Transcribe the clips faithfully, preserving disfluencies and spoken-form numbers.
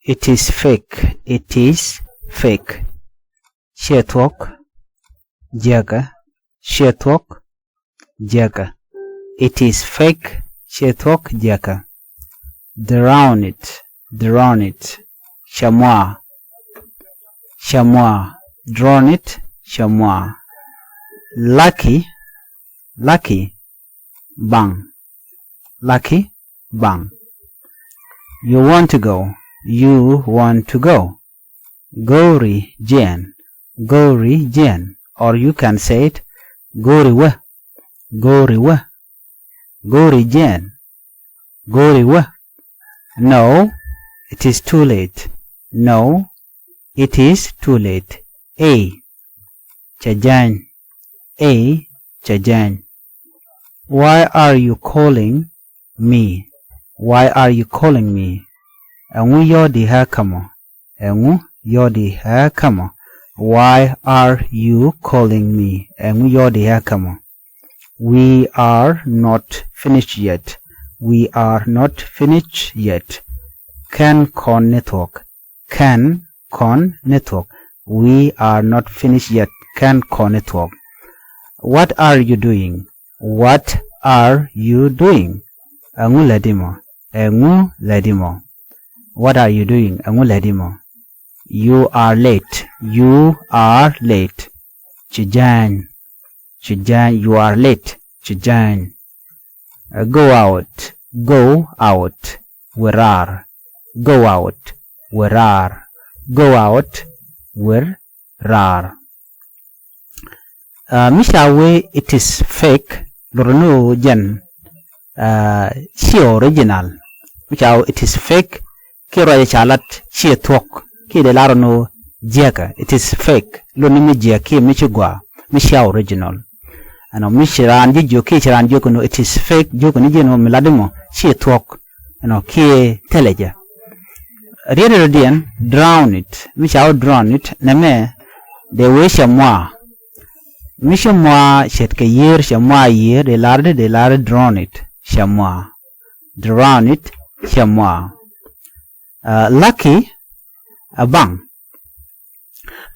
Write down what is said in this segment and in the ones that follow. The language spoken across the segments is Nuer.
It is fake. It is fake. Ciɛ thuɔ̱k. Jiäkä. Ciɛ thuɔ̱k. Jiäkä. It is fake. Ciɛ thuɔ̱k. Jiäkä. Drown it. Drown it. Cɛ mɔaa. Cɛ mɔaa. Drown it. Cɛ mɔaa. Lucky. Lucky. Baŋ. Lucky. Baŋ. You want to go. You want to go. Go̱o̱ri jiɛn. Go̱o̱ri jiɛn. Or you can say it, go̱o̱ri wä. Go̱o̱ri wä. Go̱o̱ri jiɛn. Go̱o̱ri wä. No, it is too late. No, it is too late. Ey. Cɛ jääny. Ey. Cɛ jääny. Why are you calling me? Why are you calling me? Ɛŋu yɔɔdi ɣä kä mɔ? Ɛŋu yɔɔdi ɣä kä mɔ? Why are you calling me? Ɛŋu yɔɔdi ɣä kä mɔ? We are not finished yet. We are not finished yet. Kɛn kɔn ni thuɔ̱k. Kɛn kɔn ni thuɔ̱k. We are not finished yet. Kɛn kɔn ni thuɔ̱k. What are you doing? What are you doing? Ɛŋu lätdi mɔ? Ɛŋu lätdi mɔ? What are you doing? Ɛŋu lätdi mɔ? You are late. You are late. Ci jääny. Ci jääny. You are late. Ci jääny. Uh, go out. Go out. Wër raar. Go out. Wër raar. Go out. Wër raar. Uh, mi ca wee it is fake, lot ni ɣöö jɛn, uh, ciɛ original. Mi ca wee it is fake, kiɛ ruacɛ ca lat ciɛ thuɔ̱k, kiɛ dee lar ni ɣöö jiäkä, it is fake, lot ni mi jiäk kiɛ mi ci gɔaa, mi cia original. Ɛnɔ mi ci raan ji̱ jiök kiɛ ci raan jiök ni ɣöö it is fake, jiök ni ji̱ ni ɣöö mi lat imɔ ciɛ thuɔ̱k. Ɛnɔ kiɛ thilɛ jɛ. Riet rɔ diɛn, drown it. Mi ca wä drown it, nɛmɛ dee wee cɛ mɔaa. Mi cɛ mɔaa ce̱tkɛ yiër, cɛ mɔaa yiër, dee lar di, dee lar drown it, cɛ mɔaa. Drown it, cɛ mɔaa. Uh, lucky, a baŋ.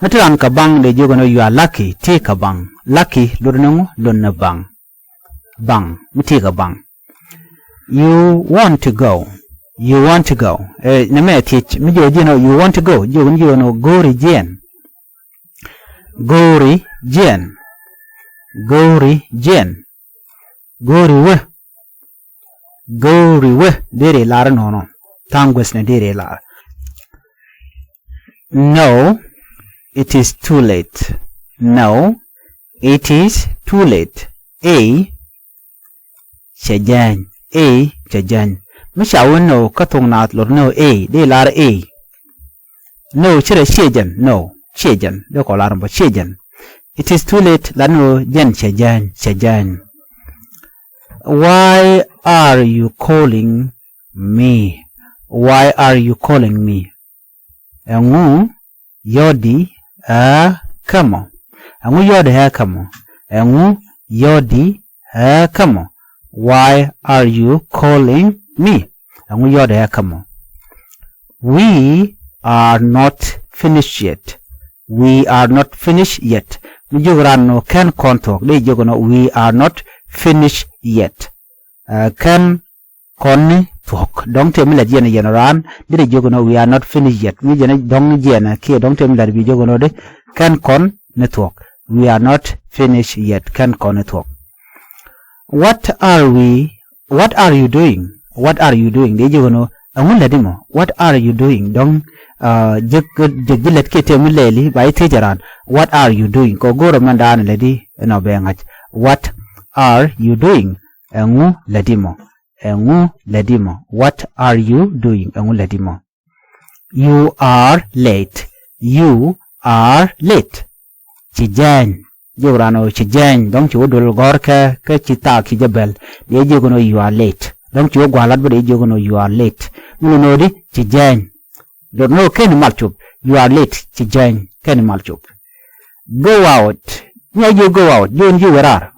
Mi ti ran kɛ baŋ dee jiök ɛn ɣöö you are lucky, ti kɛ baŋ. Lucky, lot ni ŋu, lot ni baŋ. Baŋ, mi ti kɛ baŋ. You want to go. You want to go. Eh, nɛmɛ thiec, mi jiök ji̱n ɣöö you want to go. Jiök ni ji̱n ɣöö go̱o̱ri jiɛn. Go̱o̱ri jiɛn. Go̱o̱ri jiɛn. Go̱o̱ri wä. Go̱o̱ri wä. Deri lar nɔnɔ. Tha̱a̱ŋ guäth ni deri lar. No, it is too late. No, it is too late. Ey, cɛ jääny. Ey, cɛ jääny. Mi ca wä no kä thok naath lot no ey, dee lar ey. No, cirɛ ciɛ jɛn. No, ciɛ jɛn. Dee kɔ lar bä ciɛ jɛn. It is too late, lar ni ɣöö jɛn cɛ jääny, cɛ jääny. Why are you calling me? Why are you calling me? Ɛŋu yɔɔdi ɣä kä mɔ? Ɛŋu yɔɔdi ɣä kä mɔ? Ɛŋu yɔɔdi ɣä kä mɔ? Why are you calling me? Ɛŋu yɔɔdi ɣä kä mɔ? We are not finished yet. We are not finished yet. Mi jiök ran ni ɣöö kɛn kɔn thuɔ̱k, dee jiök ɛn ɣöö we are not finished yet. Uh, kɛn kɔn ni thuɔ̱k. Dɔ̱ŋ tëë mi lät yɛn, yɛn raan, deri jiök ɛn ɣöö we are not finished yet. Mi jɛn dɔ̱ŋ jiɛn kiɛ dɔ̱ŋ tëë mi lät bi jiök ɛn ɣöö di, kɛn kɔn ni thuɔ̱k. We are not finished yet. Kɛn kɔn ni thuɔ̱k. What are we, what are you doing? What are you doing? Dee jiök ɛn ɣöö ɛŋu lätdi mɔ? What are you doing? Dɔ̱ŋ, uh, jek, jek ji̱ lät kiɛ tëë mi lɛli ba ji̱ thiec ɛ raan. What are you doing? Kɛ go̱o̱rä mɛn daanɛ lätdi ɛnɔ bɛ ŋa̱c. What are you doing? Ɛŋu lätdi mɔ? Ɛŋu lätdi mɔ? What are you doing? Ɛŋu lätdi mɔ? You are late. You are late. Ci jääny. Jiök ran ɣöö ci jääny. Dɔ̱ŋ ci wä duel gɔ̱rkɛ, kä ci thaak ci jɛ bɛl. Dee jiök ɛn ɣöö you are late. Dɔ̱ŋ ci wä gua̱a̱th lat bä dee jiök ɛn ɣöö you are late. Mi lot ni ɣöö di ci jääny. Lot ni ɣöö kɛn mal cop. You are late. Ci jääny. Kɛn mal cop. Go out. Nyɛ jiök go out. Jiök ni ji̱ wër raar.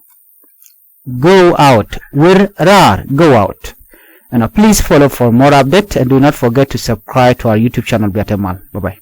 Go out. Wër raar. Go out. And uh, please follow for more update and do not forget to subscribe to our YouTube channel. Bia te mal. Bye bye.